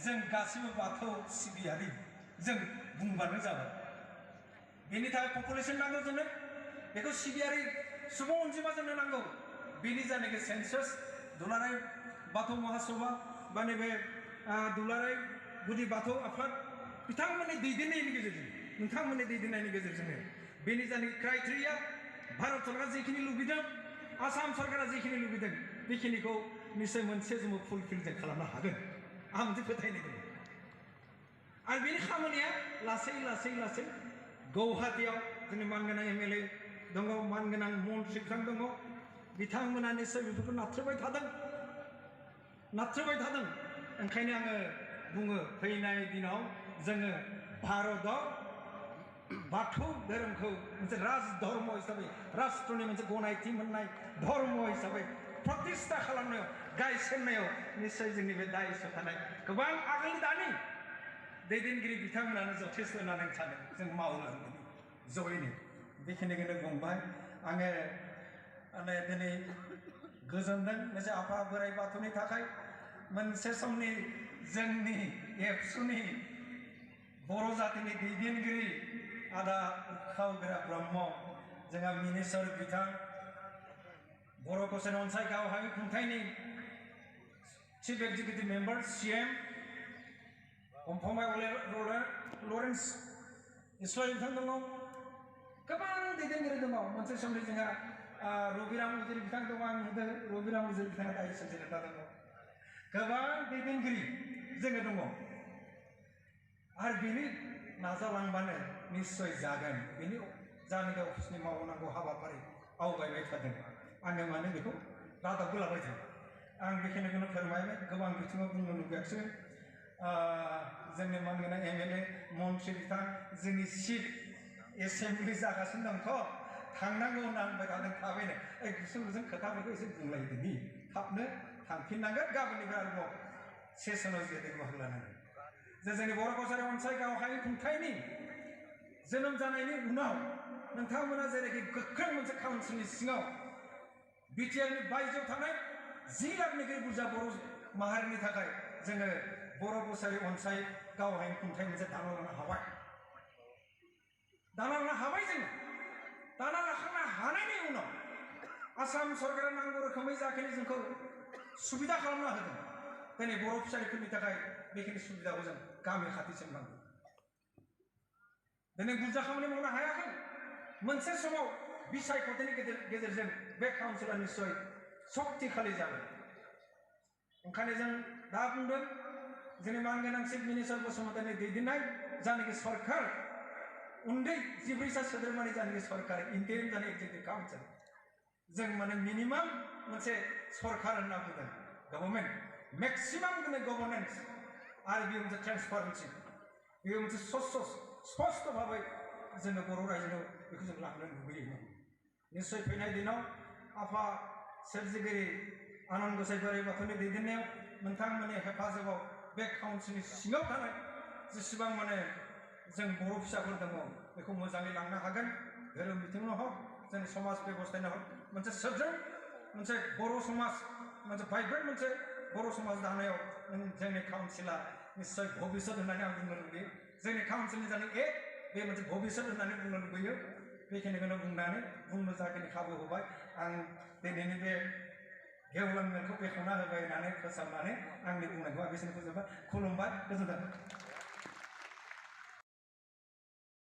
जों गासिबो बाथौ सिबियारि जों बुंबानो जाबाय बेनि थाखाय पपुलेसन नांगौ जोंनो बेखौ सिबियारि सुबुं अनजिमा जोंनो नांगौ बेनि जानाखि सेन्सास दुलाराय बाथौ महासभा बा नैबे दुलाराय गुदि बाथौ आफाद बिथांमोननि दैदेननायनि गेजेरजों नोंथांमोननि दैदेननायनि गेजेरजोंनो बेनि जानाखि क्राइटेरिया भारत सरकारा जिखिनि लुबैदों आसाम सरकारा जिखिनि लुबैदों बेखिनिखौ निश्चय मोनसे जोङो फुलफिल जों खालामनो हागोन आं मोनसे फोथायनाय दङ आरो बेनि खामानिया लासै लासै लासै गौहाटियाव जोंनि मानगोनां एमएलए दङ मानगोनां मन्त्रि बिथां दङ बिथांमोना निश्चय बेफोरखौ नाथ्रोबाय थादों ओंखायनो आङो बुङो फैनाय दिनाव जोङो भारतआव बाथौ धोरोमखौ मोनसे राजधर्म हिसाबै राष्ट्रनि मोनसे गनायथि मोननाय धर्म हिसाबै प्रतिष्ठा खालामनायाव गायसननायाव निश्चय जोंनि बे दायित्व थानाय गोबां आगोलनि दानि दैदेनगिरि बिथांमोनानो जथेस्थ' होननानै सानो जों मावलांगोन जयैनो बेखिनिखौनो बुंबाय आङो दिनै गोजोनदों मोनसे आफा बोराइ बाथौनि थाखाय मोनसे समनि जोंनि एबसुनि बर' जातिनि दैदेनगिरि आदा उखावग्रा ब्रह्म जोंहा मिनिस्टार बिथां बर' कौशल अनसाय गावहाय खुंथायनि चिफ एक्जिकिउटिभ मेम्बार CM फंबाय लरेन्स इस्लारि बिथां दङ गोबां दैदेनगिरि दङ मोनसे समनि जोंहा रबिराम उजिर बिथां दङ आं नुदों रबिराम उजिर बिथाङा दायो सेक्रेटारि दङ गोबां दैदेनगिरि जोङो दङ आरो बेनि नाजालांबानो निश्चय जागोन बेनि जानाखि अफिसनि मावनांगौ हाबाफारि आवगायबाय थादों आङो माने बेखौ रादाबबो लाबाय थायो आं बेखिनिखौनो फोरमायबाय गोबां बिथिङाव बुंनो लुबैयाखिसै जोंनि मानगोनां एमएलए मन्त्रि बिथां जोंनि चिफ एसेम्बलि जागासिनो दंथ' थांनांगौ होनना होनबाय थादों थाबैनो गुसुं गुसुं खोथाफोरखौ एसे बुंलायदोनि थाबनो थांफिननांगोन गाबोननिफ्राय आरोबाव सेसनाव जिरायनो बाहागो लानांगोन जे जोंनि बर' कौशल अनसाय गावहाय खुंथायनि जोनोम जानायनि उनाव नोंथांमोना जेरैखि गोख्रों मोनसे काउन्सिलनि सिङाव बिटिआरनि बायजोआव थानाय 10 लाखनिख्रुइ बुरजा बर' माहारिनि थाखाय जोङो बर' कौशल अनसाय गावहाय खुंथाय मोनसे दाना लानो हाबाय जोङो दाना लाखांनो हानायनि उनाव आसाम सरकारा नांगौ रोखोमै जाखिनि जोंखौ सुबिदा खालामना होदों दिनै बर' फिसाफोरनि थाखाय बेखिनि सुबिदाखौ जों गामि खाथिसिम नांगौ दिनै बुरजा खामानि मावनो हायाखै मोनसे समाव बिसायख'थिनि गेजेरजों बे काउन्सिला निश्चय सक्तिशालि जागोन ओंखायनो जों दा बुंदों जोंनि मानगोनां चिफ मिनिस्टार बसुमतारिनि दैदेननाय जानाखि सरकार उन्दै 14 सोद्रोमानि जानाखि सरकार इन्टारिम जानाय एक्जिकिउटिभ काउन्सिल जों माने मिनिमाम मोनसे सरकार होनना बुंदों गभर्नमेन्ट मेक्सिमाम गभर्नेन्स आरो बेयो मोनसे ट्रेन्सपारेन्सि बेयो मोनसे स्पष्ट भाबै जोङो बर' रायजोआव बेखौ जों लांनो लुबैयो निश्चय फैनाय दिनाव आफा सोरजिगिरि आनान गसाइ बोराइ बाथौनि दैदेननायाव नोंथांमोननि हेफाजाबाव बे काउन्सिलनि सिङाव थानाय जेसेबां माने जों बर' फिसाफोर दङ बेखौ मोजाङै लांनो हागोन धोरोम बिथिङाव हक जोंनि समाज बेबस्थायाव हक मोनसे सोद्रोम मोनसे बर' समाज मोनसे भाइब्रेन्ट मोनसे बर' समाज दानायाव जोंनि काउन्सिला निश्चय भबिष्यत होननानै आं बुंनो लुबैयो जोंनि काउन्सिलनि जानाय बे मोनसे भबिष्यत होननानै बुंनो लुबैयो बेखिनिखौनो बुंनानै बुंनो जाखिनि खाबु होबाय आं दिनैनि बे गेवलां मेलखौ बेखेवना होबाय होननानै फोसावनानै आंनि बुंनायखौ आं बेसेबां फोजोबबाय खुलुमबाय गोजोन्थों